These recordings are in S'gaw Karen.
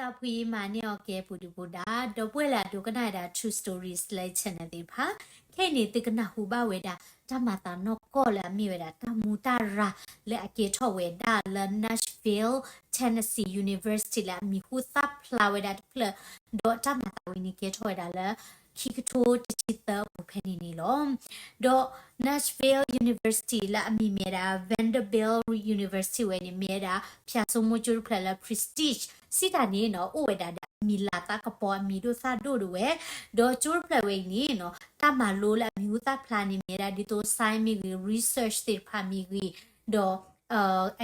သးပှ့ၤမၤန့ၢ်အီၤကဲပူၤဒုၣ်ပူၤဒါ, ဒီပုၢ်ဝဲၢ်လၢအဒိကနၣ်ဝဲဒၣ် True Stories လၢ channel သ့ၣ်တဖၣ်, ခဲအံၤန့ၣ် သုကနၢ်ဟူဘၣ်ဝဲဒၣ် တၢ်မၤသးနီၢ်ကီၢ်လၢအမ့ၢ်ဝဲဒၣ်တၢ်မူတၢ်ရၤ လၢအကဲထီၣ်ဝဲဒၣ်လၢ Nashville Tennessee University လၢအမံၤဟူသၣ်ဖျါဝဲဒၣ်တဖျၢၣ်, ဒီးတၢ်မၤသးဝဲန့ၣ်ကဲထီၣ်ဝဲဒၣ်လၢ ခံကထိတဆံသၢအပူၤဖဲန့ၣ်န့ၣ်လီၤ. ဒီး Nashville University လၢအမံၤမ့ၢ်ဝဲဒၣ် Vanderbilt University ဝဲန့ၣ် မ့ၢ်ဝဲဒၣ် ဖၠၣ်စိမိၢ်ကၠိတဖျၢၣ်လၢ prestige စံးတၢ်န့ၣ်နီၤ အိၣ်ဝဲဒၣ်ဒီးအမံၤလၤသးကပီၤ အမံၤဒိၣ်သၣ်ဒိၣ်ဒၣ်ဝဲ, ဒီးကၠိတဖျၢၣ်ဝဲအံၤန့ၣ်နီၤ တၢ်မၤလိလၢအမံၤဟူသၣ်ဖျါန့ၣ် မ့ၢ်ဝဲဒၣ်ဒ်သိး science မ့ၢ်ဂ့ၤ, research သ့ၣ်တဖၣ်မ့ၢ်ဂ့ၤ, ဒီး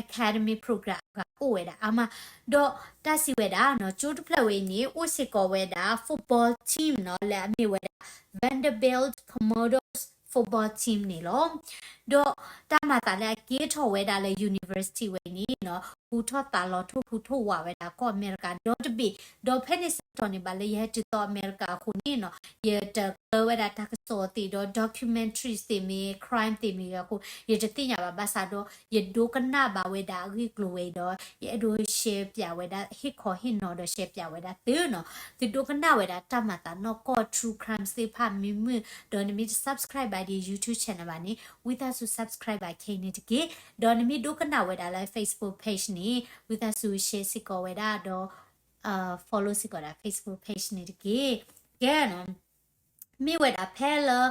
academic program အဂၤအိၣ်ဝဲဒၣ်အါမး, ဒီးတၢ်စံးဝဲဒၣ်နီၤ ကၠိတဖျၢၣ်ဝဲအံၤန့ၣ် အိၣ်စ့ၢ်ကီးဝဲဒၣ် football team နီၤ လၢအမ့ၢ်ဝဲဒၣ် Vanderbilt Commodores football team န့ၣ်လီၤ. ဒီးတၢ်မၤသးလၢအကဲထီၣ်ဝဲဒၣ်လၢ university ဝဲအံၤန့ၣ်နီၤ ဟူထီၣ်သးလီၤထိၣ်ဟူးထိၣ်ဝးဝဲဒၣ် ကီၢ်အမဲရကၤဒီတဘ့ၣ်, ဒီးဖဲန့ၣ်စးထီၣ်န့ၣ် ဘၣ်လၢယဟဲတုၤသီအမဲရကၤအဃိန့ၣ်နီၤ ယတကြၢးဝဲဒၣ်တၢ်ကစီၣ်သ့ၣ်ဒီး documentaries သ့ၣ်မ့ၢ် crime သ့ၣ်မ့ၢ်ဂ့ၤအဃိ ယတသ့ၣ်ညါဘၣ် ဘၣ်ဆၣ်ဒီး ယဒိကနၣ်ဘၣ်ဝဲဒၣ်အဂ့ၢ်အကျိၤဝဲအံၤဒီး ယအဲၣ်ဒိး share ပၠးဝဲဒၣ် ဟ့ၣ်ခီဟ့ၣ်နီၤဒီး share ပၠးဝဲဒၣ်သုနီၤ, သုဒိကနၣ်ဝဲဒၣ်တၢ်မၤသးနီၢ်ကီၢ် true crime သ့ၣ်တဖၣ်မ့ၢ်မုာ် ဒီးနမ့ၢ်တ subscribe ဘၣ်ဒ် YouTube channel ဘၣ်န့ၣ် ဝံသးစူၤ subscribe ဘၣ်ခဲအံၤန့ၣ်တက့ၢ်. ဒီးနမ့ၢ်ဒိကနၣ်ဝဲဒၣ်လၢ Facebook page န့ၣ် ဝံသးစူၤ share စ့ၢ်ကီးဝဲဒၣ်ဒီး follow စ့ၢ်ကီးဒၣ် Facebook page န့ၣ်တက့ၢ်. ကဲနီၤ မ့ၢ်ဝဲဒၣ်ဖဲလၢ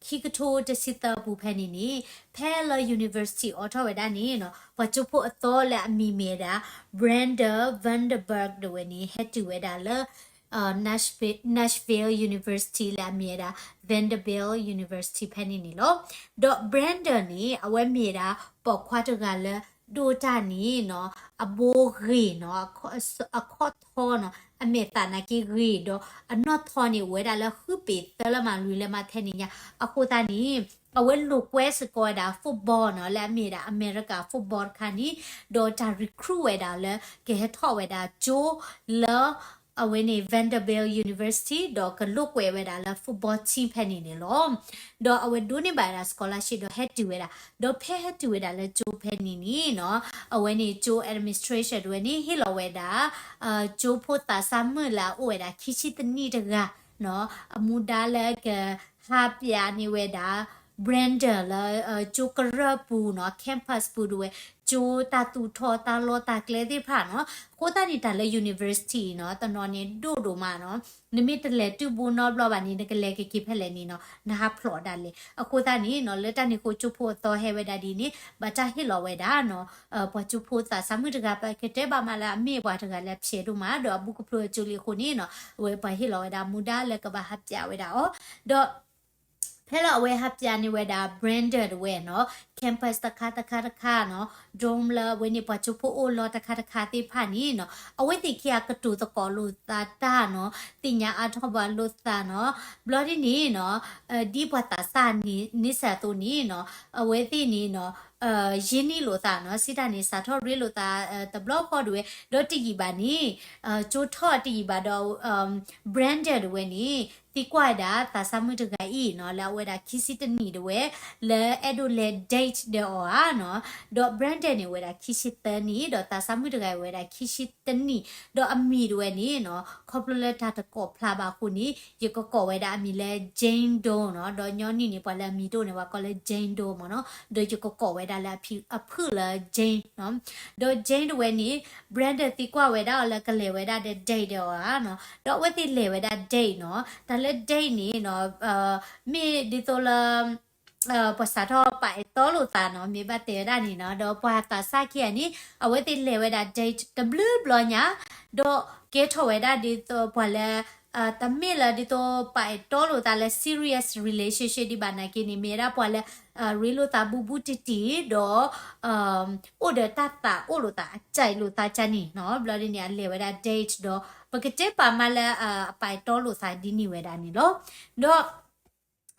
ခံကထိတဆံသၢအပူၤဖဲန့ၣ်န့ၣ် ဖဲလၢ university အိးထီၣ်ဝဲဒၣ်န့ၣ်နီၤ ပှၤကၠိဖိအသီလၢအမံၤမ့ၢ်ဝဲဒၣ် Brenda Vanderburg ဒၣ်ဝဲန့ၣ် ဟဲတုၤဝဲဒၣ်လၢ Nashville University လၢအမံၤဝဲဒၣ် Vanderbilt University ဖဲန့ၣ်န့ၣ်လီၤ. ဒီး Brenda န့ၣ် အဝဲမ့ၢ်ဝဲဒၣ် ပိာ်ခွါတဂၤလၢ ဒိၣ်တၢ်န့ၣ်နီၤ အဘိဂ့ၤနီၤ အခီၣ်ထီနီၤ အမဲာ်သးနာ်က့ဂ့ၤဒီး အနီၢ်ထီန့ၣ် အိၣ်ဝဲဒၣ်လၢဃုပ့ၤသၢလၢမၤလွံၢ်လၢမၤထဲန့ၣ်ညါ အဃိသတးန့ၣ် အဝဲလိာ်ကွဲစ့ၢ်ကီးဝဲဒၣ် football နီၤ လၢအမ့ၢ်ဝဲဒၣ် America football တခါန့ၣ် ဒီးတၢ် recruit ဝဲဒၣ်လၢ ကဟဲထီၣ်ဝဲဒၣ်ကၠိလၢ အဝဲန့ၣ် Vanderbilt University ဒီးကလိာ်ကွဲဝဲဒၣ်လၢ football team ဖဲန့ၣ်န့ၣ်လီၤ. ဒီးအဝဲဒိးန့ၢ်ဘၣ်ဝဲဒၣ် scholarship ဒီးဟဲတုၤဝဲဒၣ် ဒီးဖဲဟဲတုၤဝဲဒၣ်လၢကၠိဖဲန့ၣ်န့ၣ်နီၤ အဝဲန့ၣ်ကၠိ administration ဒၣ်ဝဲန့ၣ် ဟ့ၣ်လီၤဝဲဒၣ် ကၠိဖိသးစၢ်မုၣ်လၢအအိၣ်ဝဲဒၣ်ခံဆံတနံၣ်တဂၤနီၤ အမူဒါလၢကဟးပၠးန့ၢ်ဝဲဒၣ် Brenda လၢ ကၠိကရၢၢ်ပူၤနီၤ campus ပူၤဒၣ်ဝဲ ကၠိတၢ်သူၣ်ထီၣ်တၢ်လီၢ်တၢ်ကျဲသ့ၣ်တဖၣ်နီၤ အဃိသတးန့ၣ် တၢ်လၢ university နီၤ တနီၤန့ၣ်ဒိၣ်ဒိၣ်မးနီၤ နမ့ၢ်တလဲၤတုၤဘူးနီတဘျီဘၣ်န့ၣ် နကလဲၤကက့ၤဖဲလဲၣ်န့ၣ်နီၤ နဟးဖျိးဒၣ်လဲာ် အဃိသတးန့ၣ်နီၤ လၢတၢ်န့ၣ်အဃိ ကၠိဖိအသီဟဲဝဲဒၣ်ဒ်န့ၣ် ဘၣ်တၢ်ဟ့ၣ်လီၤဝဲဒၣ်နီၤ ပှၤကၠိဖိသးစၢ်မုၣ်တဂၤ ပကတဲဘၣ်မးလၢအမ့ၢ်ပှၤတဂၤလၢအဖျဲးဒိၣ်မး ဒီးအဘူးကဖျိအကၠိလံအဃိန့ၣ်နီၤ အဝဲပှၤဟ့ၣ်လီၤဝဲဒၣ်မူဒါလၢကဘၣ်ဟးပၠးဝဲဒၣ်အီၤ ဒီး ဖဲလၢအဝဲဟးပၠးန့ၢ်ဝဲဒၣ် Brenda ဒၣ်ဝဲနီၤ campus တခါတခါတခါနီၤ dorm လၢအဝဲန့ၣ်ပှၤကၠိဖိအိၣ်လီၤတခါတခါသ့ၣ်တဖၣ်န့ၣ်နီၤ အဝဲသ့ၣ်ခံဂၤကတိၤသကိးလိာ်သးတၢ်နီၤ သ့ၣ်ညါအါထီၣ်ဘၣ်လိာ်သးနီၤ ဘျီဒ်န့ၣ်နီၤ ဒ်ပှၤသးစၢ်န့ၣ်စၢ်သိးန့ၣ်နီၤ အဝဲသ့ၣ်န့ၣ်နီၤ ရင်းနှီးလိာ်သးနီၤ စံးတၢ်န့ၣ် စးထီၣ်ရ့လိာ်သးတဘျီဃီဒၣ်ဝဲ ဒီးတယံာ်ဘၣ်န့ၣ် ကၠိထီၣ်တယံာ်ဘၣ်ဒီး Brenda ဒၣ်ဝဲန့ၣ် သံကွၢ်ဝဲဒၣ်သးစၢ်မုၣ်တဂၤအံၤနီၤ လၢအဝဲဒၣ်ခံဆံတနံၣ်ဒၣ်ဝဲ လၢအဲၣ်ဒိးလဲၤ date ဒီးအီၤဧါနီၤ ဒီး Brenda န့ၣ် အိၣ်ဝဲဒၣ်ခံဆံသၢနံၣ် ဒီးသးစၢ်မုၣ်တဂၤအံၤ အိၣ်ဝဲဒၣ်ခံဆံတနံၣ် ဒီးအမံၤဒၣ်ဝဲန့ၣ်နီၤ ခီဖျိလၢတၢ်တကိးဖျါဘၣ်အဃိန့ၣ် ယကကိးဝဲဒၣ်အမံၤလၢ Jane Doe နီၤ ဒီးညီနုၢ်န့ၣ် ပှၤလၢအမံၤဒိၣ်န့ၣ် ပှၤကိးလၢ Jane Doe မ့ၢ်နီၤ ဒီးယကကိးဝဲဒၣ်လၢအဖုၣ်လၢ Jane နီၤ ဒီး Jane ဒၣ်ဝဲန့ၣ် Brenda သံကွၢ်ဝဲဒၣ်အီၤလၢကလဲၤဝဲဒၣ်ဒီး date ဒီးအီၤဧါနီၤ ဒီးအဝဲသ့ၣ်လဲၤဝဲဒၣ် date နီၤ တၢ်လၢ date န့ၣ်နီၤ မ့ၢ်ဒ်သိးလၢ ပှၤစးထီၣ်ပာ်အဲၣ်တီလိာ်သးနီၤ မ့ၢ်ဘၣ်တဲဝဲဒၣ်န့ၣ်နီၤ ဒီးပှၤသးစၢ်ခံဂၤန့ၣ် အဝဲသ့ၣ်လဲၤဝဲဒၣ် date တဘျုးဘျီညါ ဒီးကဲထီၣ်ဝဲဒၣ်ဒ်သိးပှၤလၢ တမ့ၢ်လၢဒ်သိးပာ်အဲၣ်တီလိာ်သးလၢ serious relationship ဒံးဘၣ်နာ်က့န့ၣ် မ့ၢ်ဝဲဒၣ်ပှၤလၢ ရ့လိာ်သးဘူးဘူးတံၢ်တံၢ် ဒီး အိၣ်ဒီးတၢ်သးအိၣ်လိာ်သး အကြိုက်လိာ်သးကန့ၣ်နီၤ ဘျီဒ်န့ၣ် အလဲၤဝဲဒၣ် date ဒီး ပကတဲပာ်မးလၢ အပာ်အဲၣ်တီလိာ်သးဒ်န့ၣ်ဝဲဒၣ်န့ၣ်လီၤ. ဒီး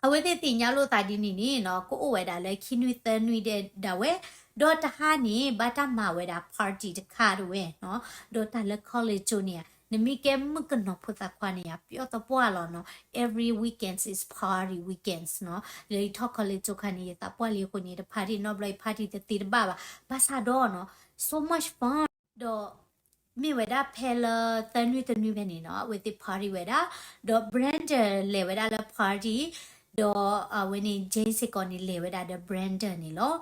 အဝဲသ့ၣ်သ့ၣ်ညါလိာ်သးဒ်န့ၣ်န့ၣ်နီၤ ကအိၣ်ဝဲဒၣ်လၢခံနွံသၢနွံဒၣ်ဝဲ ဒီးတဟါန့ၣ် ဘၣ်တၢ်မၤဝဲဒၣ် party တခါဒၣ်ဝဲနီၤ ဒီးတၢ်လၢ college ကၠိန့ၣ်ဧါ နမ့ၢ်ကဲမုၣ်ကနီၤဖိသၣ်ခွါန့ၣ်ဧါ ပျီသပှၢ်လီၤနီၤ every weekends is party weekends နီၤ လၢယထီၣ် college ကၠိခါန့ၣ် ယသးပှၢ်လံအဃိန့ၣ် တ party နီတဘျီ ယ party တသ့တဘၣ်ဘၣ် ဘၣ်ဆၣ်ဒီးနီၤ so much fun ဒီး မ့ၢ်ဝဲဒၣ်ဖဲလၢသၢနွံတနွံဖဲန့ၣ်နီၤ အဝဲသ့ၣ် party ဝဲဒၣ်, ဒီး Brandon လဲၤဝဲဒၣ်လၢ party, ဒီးအဝဲန့ၣ် Jane စ့ၢ်ကီးန့ၣ် လဲၤဝဲဒၣ်ဒီး Brandon န့ၣ်လီၤ.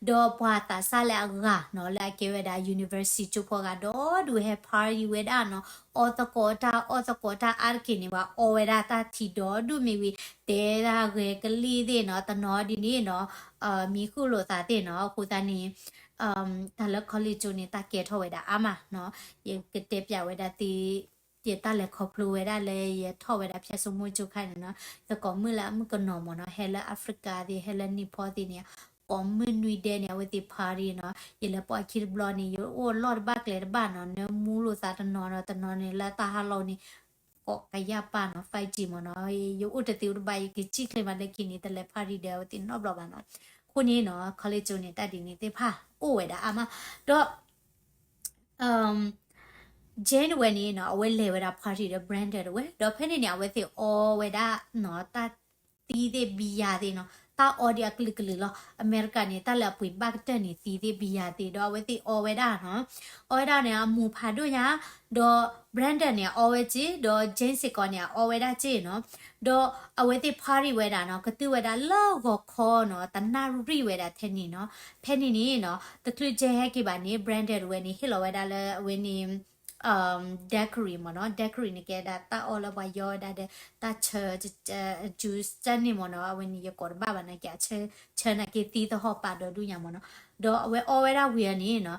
ဒီးပှၤသးစၢ်လၢအဂၤနီၤ လၢအကဲဝဲဒၣ် university ကၠိဖိအဂၤဒီဒူၣ်ဟဲ party ဝဲဒၣ်နီၤ, အီသကိးတၢ် အီသကိးတၢ်အါတက့ၢ်န့ၣ် ပှၤအီဝဲဒၣ်တၢ်ထံဒီဒူၣ်မ့ၢ်ဝံၤ တဲဒၣ်ဂဲၤကလံၣ်သ့ၣ်နီၤ တနီၤဒ်န့ၣ်နီၤ, မံဃုာ်လိာ်သးသ့ၣ်နီၤ, အဃိသတးန့ၣ် တၢ်လၢ college ကၠိန့ၣ် တၢ်ကဲထီၣ်ဝဲဒၣ်အါမးနီၤ, ယကတဲပျးဝဲဒၣ်သု ယတၢ်လဲၤခီဖျိဝဲဒၣ်လၢယထီၣ်ဝဲဒၣ်ဖၠၣ်စိမိၢ်ကၠိခါန့ၣ်နီၤ, သကိးမုၣ်လၢအမုၣ်ကနီၤမ့ၢ်နီၤ ဟဲလၢ Africa သ့ၣ် ဟဲလၢ Nepal သ့ၣ်န့ၣ် ကိးမုၢ်နွံဒဲးန့ၣ် အဝဲသ့ၣ် party နီၤ, ယလဲၤပိာ်အခံတဘျီန့ၣ် ယအိၣ်အလီၢ်တဘၣ်ကျဲတဘၣ်နီၤ, နၢမူလိာ်သးတနီၤနီၤ တနီၤန့ၣ် လၢတၢ်ဟးလီၤန့ၣ် ကိးကယၢ်ပၢ်နီၤ five G မ့ၢ်နီၤ, ယအိၣ်တသ့တဘၣ် ယကစံၣ်ချ့မးလၢခံန့ၣ် တလဲၤ party ဒီးအဝဲသ့ၣ်နီတဘျီဘၣ်နီၤ, အဃိန့ၣ်နီၤ college ကၠိန့ၣ် တၢ်ဒ်န့ၣ်သ့ၣ်တဖၣ်အိၣ်ဝဲဒၣ်အါမး, ဒီး Jane ဝဲန့ၣ်နီၤ အဝဲလဲၤဝဲဒၣ် party ဒီး Brandon တဝဲ ဒီးဖဲန့ၣ်န့ၣ် အဝဲသ့ၣ်အီဝဲဒၣ်နီၤ တၢ်သံသ့ၣ် beer သ့ၣ်နီၤ, တၢ်အီဒံးအကလုာ်ကလုာ်လီၤ. အမဲရကၤန့ၣ် တၢ်လၢအပှ့ၤဘၣ်ကတၢၢ်န့ၣ် သံသ့ၣ် beer သ့ၣ် ဒီးအဝဲသ့ၣ်အီဝဲဒၣ်နီၤ, အီဝဲဒၣ်န့ၣ် အမူၤဖးဒိၣ်ညါ, ဒီး Brandon န့ၣ် အီဝဲက့ၢ်, ဒီး Jane စ့ၢ်ကီးန့ၣ် အီဝဲဒၣ်က့ၢ်နီၤ, ဒီးအဝဲသ့ၣ် party ဝဲဒၣ်နီၤ ကတုၤဝဲဒၣ်လၢဂီၤခီနီၤ တနၣ်ရံၣ်ဝဲဒၣ်ထဲန့ၣ်နီၤ, ဖဲန့ၣ်န့ၣ်နီၤ တချုး Jane ဟဲက့ၤဘၣ်န့ၣ် Brandon တဝဲန့ၣ် ဟ့ၣ်လီၤဝဲဒၣ်လၢအဝဲန့ၣ် daiquiri မ့ၢ်နီၤ, daiquiri န့ၣ်ကဲဒၣ်တၢ်အီလၢပှၤယီဝဲဒၣ်ဒီး တၢ်ဆၢ juice တၢ်န့ၣ်မ့ၢ်နီၤ, အဝဲန့ၣ်ယကိးတဘၣ်ဘၣ်နာ်က့ အဆၢ ဆၢနာ်က့သံသဟီၣ်ပာ်ဒီဒူၣ်ညါမ့ၢ်နီၤ, ဒီးအဝဲအီဝဲဒၣ်ဝံၤအီၤန့ၣ်နီၤ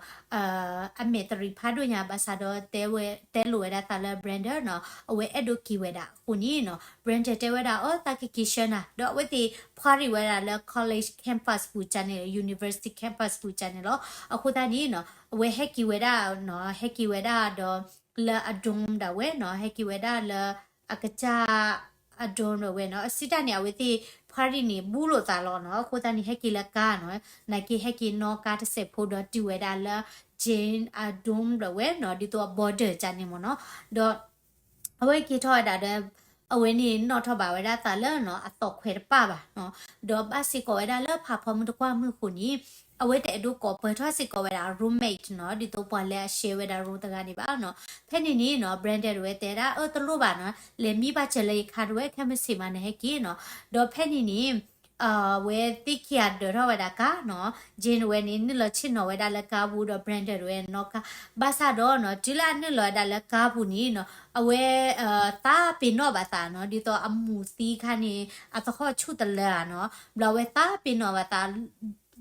အမဲာ်တရံးဖးဒိၣ်ညါ ဘၣ်ဆၣ်ဒီးတဲဝဲ တဲလိာ်ဝဲဒၣ်သးလၢ Brandon နီၤ အဝဲအဲၣ်ဒိးက့ၤဝဲဒၣ်အဃိန့ၣ်နီၤ Brandon တဲဝဲဒၣ် အၢ သးကက့ၤဆှၢနၤ, ဒီးအဝဲသ့ၣ် party ဝဲဒၣ်လၢ college campus ပူၤကၢန့ၣ် university campus ပူၤကၢန့ၣ်လီၤ. အဃိသတးန့ၣ်နီၤ အဝဲဟဲက့ၤဝဲဒၣ်နီၤ ဟဲက့ၤဝဲဒၣ်ဒီး လၢအ dorm ဒၣ်ဝဲနီၤ ဟဲက့ၤဝဲဒၣ်လၢ အကစၢ်အ dorm ဒၣ်ဝဲနီၤ, အစံးတၢ်န့ၣ် အဝဲသ့ၣ် party န့ၣ် ဘူးလိာ်သးလီၤနီၤ, အဃိသတးန့ၣ် ဟဲက့ၤလၢကါနီၤ, နာ်က့ဟဲက့ၤနီၣ်ကါတစဲးဖိဒီးတုၤဝဲဒၣ်လၢ Jane အ dorm ဒၣ်ဝဲနီၤ, ဒ်သိးအ border ကၢန့ၣ်မ့ၢ်နီၤ, ဒီး အဝဲက့ၤထီၣ်ဝဲဒၣ်ဒီး အဝဲန့ၣ်နီၣ်ထီၣ်ဘၣ်ဝဲဒၣ်သးလၢနီၤ အသီၣ်ခွဲးတပၣ်ဘၣ်နီၤ, ဒီးဘၣ်စ့ၢ်ကီးဝဲဒၣ်လၢဖးဖီမုၢ်တကွၢ်မုၢ်အဃိန့ၣ် အဝဲတအဲၣ်ဒိးကိးပၢၢ်ထီၣ်စ့ၢ်ကီးဝဲဒၣ် roommate နီၤ, ဒ်သိးပှၤလၢအ share ဝဲဒၣ် room တဂၤန့ၣ်ဘၣ်နီၤ. ဖဲန့ၣ်န့ၣ်နီၤ Brandon တဝဲတဲဒၣ် အၢ တလိၣ်ဘၣ်နီၤ, လဲၤမံဘၣ်စၢၤလၢယခါတဝဲ ခဲမုၢ်ဆ့ၣ်မးနဟဲက့ၤနီၤ, ဒီးဖဲန့ၣ်န့ၣ် အဝဲသ့ၣ်ခံဂၤဒၢးထီၣ်ဝဲဒၣ်ကါနီၤ, Jane တဝဲန့ၣ် နုာ်လီၤဆ့ၣ်နီၤဝဲဒၣ်လၢကါပူၤဒီး Brandon တဝဲနီၣ်ကါ, ဘၣ်ဆၣ်ဒီးနီၤ တုၤလၢအနုာ်လီၤဝဲဒၣ်လၢကါပူၤန့ၣ်နီၤ အဝဲ သးပ့ၤနီၣ်ဘၣ်သးနီၤ, ဒ်သိးအမူၤသံခါန့ၣ် အသဟီၣ်ဆူၣ်တလၢဧါနီၤ, ဘျီအဝဲသးပ့ၤနီၣ်ဘၣ်သး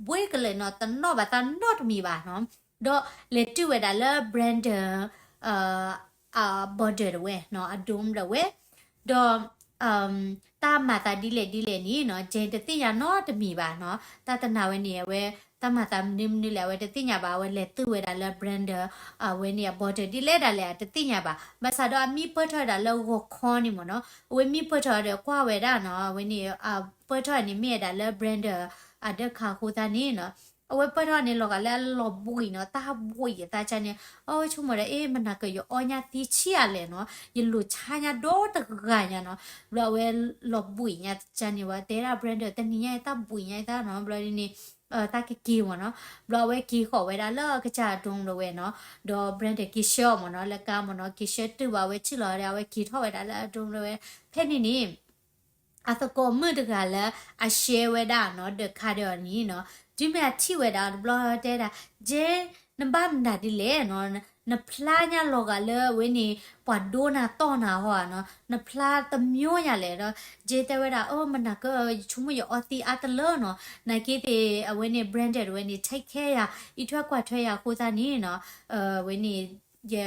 ဘှ့ကလဲာ်နီၤ, တနီၣ်ဘၣ်သးနီတမံၤဘၣ်နီၤ, ဒီးလဲၤတုၤဝဲဒၣ်လၢ Brandon အ border တဝဲနီၤ, အ dorm ဒၣ်ဝဲ, ဒီး တၢ်မၤသးဒ်လဲၣ်ဒ်လဲၣ်န့ၣ်နီၤ Jane တသ့ၣ်ညါနီတမံၤဘၣ်နီၤ, တၢ်တနၤဝဲန့ၣ် အဝဲ တၢ်မၤသးမနုၤမနုၤလဲၣ် အဝဲတသ့ၣ်ညါဘၣ်, အဝဲလဲၤတုၤဝဲဒၣ်လၢ Brandon အဝဲန့ၣ် အ border ဒ်လဲၣ်ဒၣ်လဲၣ် အတသ့ၣ်ညါဘၣ်, ဘၣ်ဆၣ်ဒီးအမံပၢၢ်ထီၣ်ဝဲဒၣ်လၢဂီၤခီန့ၣ်မ့ၢ်နီၤ, အဝဲမံပၢၢ်ထီၣ်ဒီးကွၢ်ဝဲဒၣ်နီၤ, အဝဲန့ၣ် ပၢၢ်ထီၣ်န့ၣ်မ့ၢ်ဝဲဒၣ်လၢ Brandon အဒၢးခါအဃိသတးန့ၣ်နီၤ အဝဲပၢၢ်ထီၣ်န့ၣ်လီၤဂာ်လၢအလီၤဘှံးနီၤ, တၢ်ဘှံးအသးကၢန့ၣ်, အဝဲဆိကမိၣ်ဒီး အ့ မနၤကၢၢ် ယအီညါသံဆံးအါလဲၣ်နီၤ, ယလိာ်ဆါညါဒီတဂၤညါနီၤ, ဘျီအဝဲလီၤဘှံးညါကၢန့ၣ်ဝဲ တဲဒၣ် Brandon တနံၤညါအံၤ တၢ်ဘှံးညါအသးနီၤ, ဘျီဒ်န့ၣ် တၢ်ကက့ၤမ့ၢ်နီၤ, ဘျီအဝဲက့ၤဃီၤဝဲဒၣ်လၢအကစၢ်အ dorm ဒၣ်ဝဲနီၤ, ဒီး Brandon က့ၤဆှၢအီၤမ့ၢ်နီၤ, လၢကါမ့ၢ်နီၤ, က့ၤဆှၢတုၤဘၣ်ဝဲဆံၣ်လီၤဒီး အဝဲက့ၤထီၣ်ဝဲဒၣ်လၢအ dorm ဒၣ်ဝဲ, ဖဲန့ၣ်န့ၣ် အသကိးမုၣ်တဂၤလၢအ share ဝဲဒၣ်နီၤ ဒၢးခါဒီးအီၤန့ၣ်နီၤ, တုၤမ့ၢ်အထံၣ်ဝဲဒၣ်တဘျီတဲဒၣ်, Jane နဘၣ်မနုၤဒ်လဲၣ်နီၤ, နဖျါညါလီၤဂာ်လၢအဝဲန့ၣ် ပှၤဒိနၤတီၢ်နၤဟီဧါနီၤ, နဖျါတမျိုးညါလဲၣ်ဒီး Jane တဲဝဲဒၣ် အၢ မနၤကၢၢ် ယဆိကမိၣ်ယအီသံးအါတလၢနီၤ, နာ်က့သ့ၣ် အဝဲန့ၣ် Brandon တဝဲန့ၣ် take care ယၤ အံးထွဲကွၢ်ထွဲယၤအဃိသတးန့ၣ်နီၤ, အဝဲန့ၣ် ယ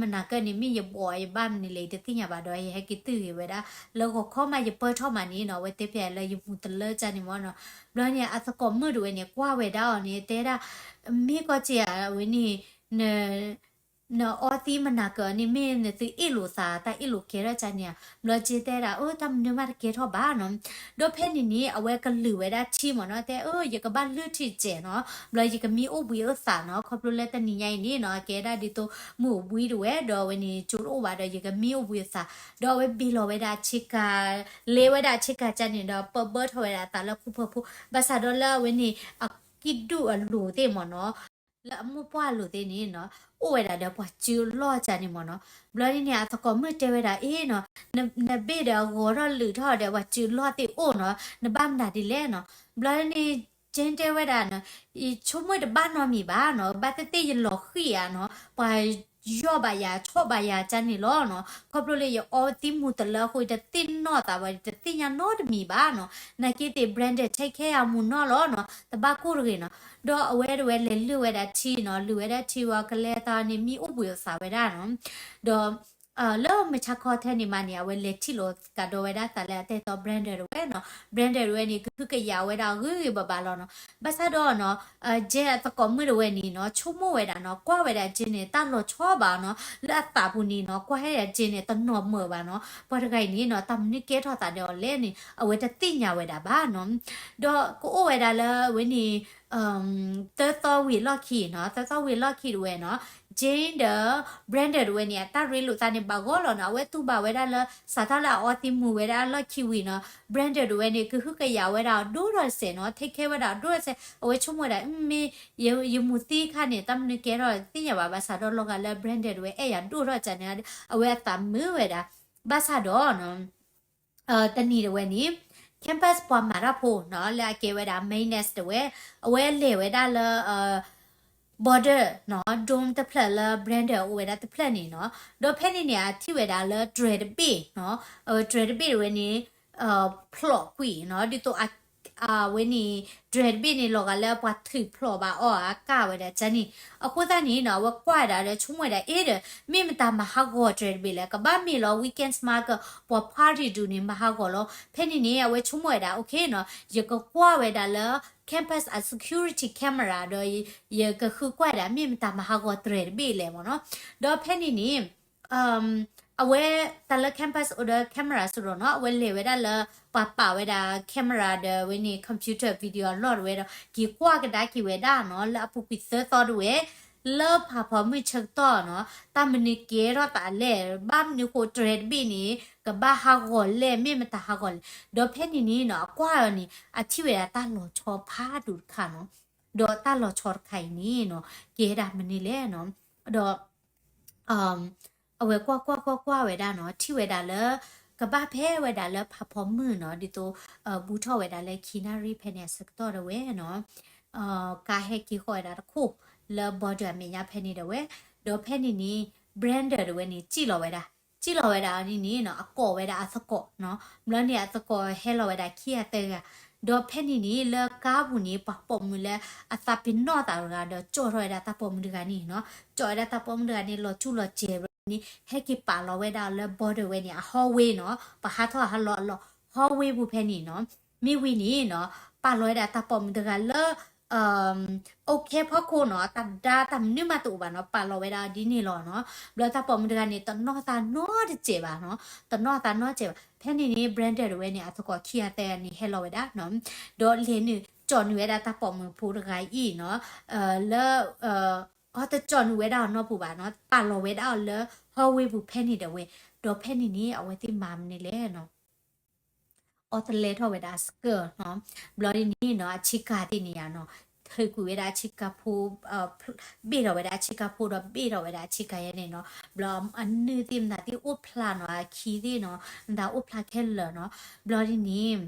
မနၤကၢၢ်န့ၣ် မ့ၢ်ယဘီၣ်ယဘၣ်မနုၤလဲၣ် ယတသ့ၣ်ညါဘၣ်ဒီး ယဟဲက့ၤတုၤဂ့ၤဝဲဒၣ် လၢဂီၤခီမး ယပၢၢ်ထီၣ်မးန့ၣ်နီၤ, အဝဲတဲဖျါလၢယမူၤတလၢကၢန့ၣ်မ့ၢ်နီၤ, ဘျီန့ၣ် အသကိးမုၣ်တဝဲန့ၣ် ကွၢ်ဝဲဒၣ်အီၤန့ၣ် တဲဒၣ် မ့ၢ်ကီၢ်စ့ၢ်ဧါ အဝဲန့ၣ် နအီသံးမနၤကၢၢ်န့ၣ် မ့ၢ်နသုအ့ၣ်လိာ်သး တၢ်အ့ၣ်လိာ်ကဲထီၣ်ကၢန့ၣ်ဧါ, ဘျီ Jane တဲဒၣ် အၢ တၢ်မနုၤမးတကဲထီၣ်ဘၣ်နီၤ, ဒီးဖဲန့ၣ်န့ၣ် အဝဲကလုၢ်ဝဲဒၣ်ထံမ့ၢ်နီၤ, တဲ အၢ ယကဘၣ်လုၢ်ထံၣ်စဲးနီၤ, ဘျီယကမံအိၣ်ဘှံးအိၣ်သးနီၤ, ခီဖျိလၢတနံၤညါအံၤန့ၣ်နီၤ အကဲဒၣ်ဒ်သိးမုၢ်အိၣ်ဘှံးတဝဲ ဒီးအဝဲန့ၣ် ကၠိတအိၣ်ဘၣ်ဒီး ယကမံအိၣ်ဘှံးအိၣ်သး, ဒီးအဝဲဘ့ၣ်လီၤဝဲဒၣ်အဆ့ကၤ လဲဝဲဒၣ်အဆ့ကၤကၢန့ၣ်ဒီး ပၢဘၢထီၣ်ဝဲဒၣ်အသးလၢခိၣ်ဖၢဖိ, ဘၣ်ဆၣ်ဒီးလၢအဝဲန့ၣ် အကံၣ်ဒူၣ်အလိၤသ့ၣ်မ့ၢ်နီၤ, လၢအမိၢ်ပှၢ်လိၤသ့ၣ်န့ၣ်နီၤ အိၣ်ဝဲဒၣ်ဒီးပှၤစုလီၢ်ကန့ၣ်မ့ၢ်နီၤ. ဘျီဒ်န့ၣ် အသကိးမုၣ်တဲဝဲဒၣ် အ့နီၤ, နဘ့ၣ်ဒီးအဂီၤထီၣ်လုးထီၣ်ဒီး ပှၤစုလီၢ်သ့ၣ်အိၣ်နီၤ, နဘၣ်မနုၤဒ်လဲၣ်နီၤ. ဘျီဒ်န့ၣ် Jane တဲဝဲဒၣ်နီၤ, ယဆိကမိၣ်တဘၣ်နီတမံၤဘၣ်နီၤ, ဘၣ်သ့ၣ်သ့ၣ်ယလီၤဃံၤဧါနီၤ, ပှၤ ယီၢ်ဘၣ်ယၤ ဆီၣ်ဘၣ်ယၤကန့ၣ်လီၤနီၤ. ခီဖျိလၢယအီသံးမူၤတလၢအဃိ ယတသ့ၣ်နီၣ်သးဘၣ်, ယတသ့ၣ်ညါနီတမံၤဘၣ်နီၤ. နာ်က့သ့ၣ် Brandon take care ယၤမူၤနီၢ်လီၤနီၤ, တဘၣ်ကိၢ်တဂ့ၤနီၤ. ဒီးအဝဲတဝဲလဲၤလုၢ်ဝဲဒၣ်ထံနီၤ, လုၢ်ဝဲဒၣ်ထံဝံၤ ကလဲၤသးန့ၣ် မံအိၣ်ဘှံးအသးဝဲဒၣ်နီၤ. ဒီး လၢမုၢ်ဆါခီထဲန့ၣ်မးန့ၣ် အဝဲလဲၤထံၣ်လိာ်ကဒီးဝဲဒၣ်သးလၢအတဲတီ Brandon တဝဲနီၤ. Brandon တဝဲန့ၣ် ကဟုကယာ်ဝဲဒၣ်ဂ့ၤဂ့ၤဘၣ်ဘၣ်လီၤနီၤ. ဘၣ်ဆၣ်ဒီးနီၤ Jane အသကိးမုၣ်တဝဲန့ၣ်နီၤ ဆိကမိၣ်ဝဲဒၣ်နီၤ, ကွၢ်ဝဲဒၣ် Jane န့ၣ် တၢ်လီၤဆီဘၣ်နီၤ. လၢအသးပူၤန့ၣ်နီၤ ကွၢ်ဟဲဒၣ် Jane န့ၣ် တနီၤမၢာ်ဘၣ်နီၤ. ပှၤတဂၤအံၤန့ၣ်နီၤ တၢ်မနုၤကဲထီၣ်သးဒီးအီၤလဲၣ်န့ၣ် အဝဲတသ့ၣ်ညါဝဲဒၣ်ဘၣ်နီၤ. ဒီးကအိၣ်ဝဲဒၣ်လၢအဝဲန့ၣ် သၢသီဝံၤအလီၢ်ခံနီၤ, သၢသီဝံၤအလီၢ်ခံတဝဲနီၤ Jane ဒီး Brandon တဝဲန့ၣ် အတၢ်ရ့လိာ်သးန့ၣ် ဘၣ်ဂီၢ်လီၤနီၤ. အဝဲတူၢ်ဘၣ်ဝဲဒၣ်လၢ စးထီၣ်လၢအအီသံးမူၤဝဲဒၣ်အလီၢ်ခံဝံၤနီၤ Brandon တဝဲန့ၣ် ကဟုကယာ်ဝဲဒၣ်အီၤဒိၣ်ထီၣ်တစဲးနီၤ, take care ဝဲဒၣ်အီၤဒိၣ်ထီၣ်တစဲး. အဝဲဆိကမိၣ်ဝဲဒၣ် မ့ၢ်ယမူၤသံခါန့ၣ် တၢ်မနုၤကဲထီၣ်သ့ၣ်ညါဘၣ်, ဘၣ်ဆၣ်ဒီးလီၤဂာ်လၢ Brandon တဝဲအဲၣ်ယၤဒိၣ်ထီၣ်ကန့ၣ် အဝဲအသးမုာ်ဝဲဒၣ်. ဘၣ်ဆၣ်ဒီးနီၤ တနံၤတဝဲန့ၣ် campus ပှၤမၤတၢ်ဖိနီၤ လၢအကဲဝဲဒၣ် Mayness တဝဲ အဝဲလဲၤဝဲဒၣ်လၢ border နီၤ dome တဖျၢၣ်လၢ Brandon အိၣ်ဝဲဒၣ်တဖျၢၣ်န့ၣ်နီၤ. ဒီးဖဲန့ၣ်န့ၣ် အထံၣ်ဝဲဒၣ်လၢတြဲၤတဘ့ၣ်နီၤ, တြဲၤတဘ့ၣ်တဝဲန့ၣ် ဖျိးကွံာ်နီၤ, ဒ်သိး အဝဲန့ၣ် တြဲၤတဘ့ၣ်န့ၣ် လီၤဂာ်လၢပှၤထုးဖျိးဘၣ်အီၤ အကၣ်ဝဲဒၣ်ကန့ၣ်. အဃိသတးန့ၣ်နီၤ အဝဲကွၢ်ဝဲဒၣ်ဒီးဆိကမိၣ်ဝဲဒၣ် အ့ဒီး မ့ၢ်မတၤမၤဟးဂီၤတြဲၤတဘ့ၣ်လဲၣ်, ကဘၣ်မ့ၢ်လီၤ weekend မးက ပှၤ party ဒူၣ်န့ၣ် မၤဟးဂီၤလီၤ. ဖဲန့ၣ်န့ၣ် အဝဲဆိကမိၣ်ဝဲဒၣ် okay နီၤ ယကကွၢ်ဝဲဒၣ်လၢ campus အ security camera ဒီး ယကဃုကွၢ်ဒၣ် မ့ၢ်မတၤမၤဟးဂီၤတြဲၤတဘ့ၣ်လဲၣ်မ့ၢ်နီၤ. ဒီးဖဲန့ၣ်န့ၣ် အဝဲတၢ်လၢ campus အိၣ်ဒီး camera စ့ၢ်ကီးနီၤ, အဝဲလဲၤဝဲဒၣ်လၢ ပှၤပာ်ဝဲဒၣ် camera ဒီးဝဲန့ၣ် computer video အလီၢ်တဝဲဒီး က့ၤကွၢ်ကဒါက့ၤဝဲဒၣ်နီၤ လၢအပူၤကွံာ်သၢသီတဝဲ လၢဖးဖီမုၢ်ဆၢကတီၢ်နီၤ တၢ်မနုၤကဲထီၣ်သးလဲၣ်, ဘၣ်မနုၤဃိတြဲၤတဘ့ၣ်န့ၣ် ကဘၣ်ဟးဂီၤလဲၣ်, မ့ၢ်မတၤဟးဂီၤလဲၣ်. ဒီးဖဲန့ၣ်န့ၣ်နီၤ အကွၢ်အီၤန့ၣ် အထံၣ်ဝဲဒၣ်တၢ်လီၤဆီဖးဒိၣ်တခါနီၤ. ဒီးတၢ်လီၤဆီတခါအံၤန့ၣ်နီၤ ကဲဒၣ်မနုၤလဲၣ်နီၤ. ဒီး အဝဲကွၢ်ကွၢ်ကွၢ်ကွၢ်ဝဲဒၣ်နီၤ ထံၣ်ဝဲဒၣ်လၢ ကဘၣ်ဖဲဝဲဒၣ်လၢဖးဖီမုၢ်နီၤ ဒ်သိး ဘူးထီၣ်ဝဲဒၣ်လၢခံနၣ်ရံၣ်ဖဲန့ၣ်အဆၢကတီၢ်တဝဲနီၤ ကါဟဲက့ၤဃီၤဝဲဒၣ်တခိၣ် လၢ border အမဲာ်ညါဖဲန့ၣ်တဝဲ. ဒီးဖဲန့ၣ်န့ၣ် Brandon တဝဲန့ၣ် စံၣ်လီၤဝဲဒၣ် စံၣ်လီၤဝဲဒၣ်အီၤန့ၣ်န့ၣ်နီၤ အကိးဝဲဒၣ်အသကိးနီၤ. ဘျီန့ၣ်အသကိးဟဲလီၤဝဲဒၣ်ခံဂၤသၢဂၤ ဒီးဖဲန့ၣ်န့ၣ် လၢကါပူၤန့ၣ် ပှၤပိာ်မုၣ်လၢအသးပ့ၤနီၣ်သးတဂၤဒီး ကၠီၣ်ထီၣ်ဝဲဒၣ်တၢ်ပိာ်မုၣ်တဂၤန့ၣ်နီၤ. ကၠီၣ်ဝဲဒၣ်တၢ်ပိာ်မုၣ်တဂၤန့ၣ် လီၤဆူၣ်လီၤစဲၤဘျီန့ၣ် ဟဲက့ၤပာ်လီၤဝဲဒၣ်လၢ border ဝဲန့ၣ် အ hallway နီၤ ပှၤဟးထီၣ်ဟးလီၤအလီၢ် hallway ပူၤဖဲန့ၣ်နီၤ. မ့ၢ်ဝံၤန့ၣ်နီၤ ပာ်လီၤဝဲဒၣ်တၢ်ပိာ်မုၣ်တဂၤလၢ အိၣ်ခဲဖီခိၣ်နီၤ တၢ်ဒါတၢ်မနုၤမးတအိၣ်ဘၣ်နီၤ ပာ်လီၤဝဲဒၣ်ဒ်န့ၣ်လီၤနီၤ. ဘျီတၢ်ပိာ်မုၣ်တဂၤန့ၣ် တနီၢ်သးနီတစဲးဘၣ်နီၤ တနီၢ်သးနီတစဲးဘၣ်. ဖဲန့ၣ်န့ၣ် Brandon တဝဲန့ၣ် အသကိးခံဂၤသၢဂၤန့ၣ် ဟဲလီၤဝဲဒၣ်နီၤ ဒီးလဲၤနုာ် ကၠီၣ်နုာ်ဝဲဒၣ်တၢ်ပိာ်မုၣ်ဖိတဂၤအံၤနီၤ လၢ အီၤတကၠီၣ်နုာ်ဝဲဒၣ်အီၤနီတပူၤဘၣ်နီၤ ပာ်လီၤဝဲဒၣ်အီၤလၢ hallway ပူၤဖဲန့ၣ်တဝဲ. ဒီးဖဲန့ၣ်န့ၣ် အဝဲသ့ၣ်မၤမနုၤလဲၣ်နီၤ အီၤတလဲထီၣ်ဝဲဒၣ်အ skirt နီၤ. ဘျီဒ်န့ၣ်နီၤ အဆ့ကၤသ့ၣ်န့ၣ်ယါနီၤ ထုးကွံာ်ဝဲဒၣ်အဆ့ကၤဖိ ဘ့ၣ်ထီၣ်ဝဲဒၣ်အဆ့ကၤဖိဒီးဘ့ၣ်ထီၣ်ဝဲဒၣ်အဆ့ကၤယဲန့ၣ်နီၤ. ဘျီအနုၢ်သ့ၣ်မတၤသ့ၣ်အိၣ်ဖျါနီၤ အခံသ့ၣ်နီၤ မတၤအိၣ်ဖျါခဲလၢာ်နီၤ. ဘျီဒ်န့ၣ်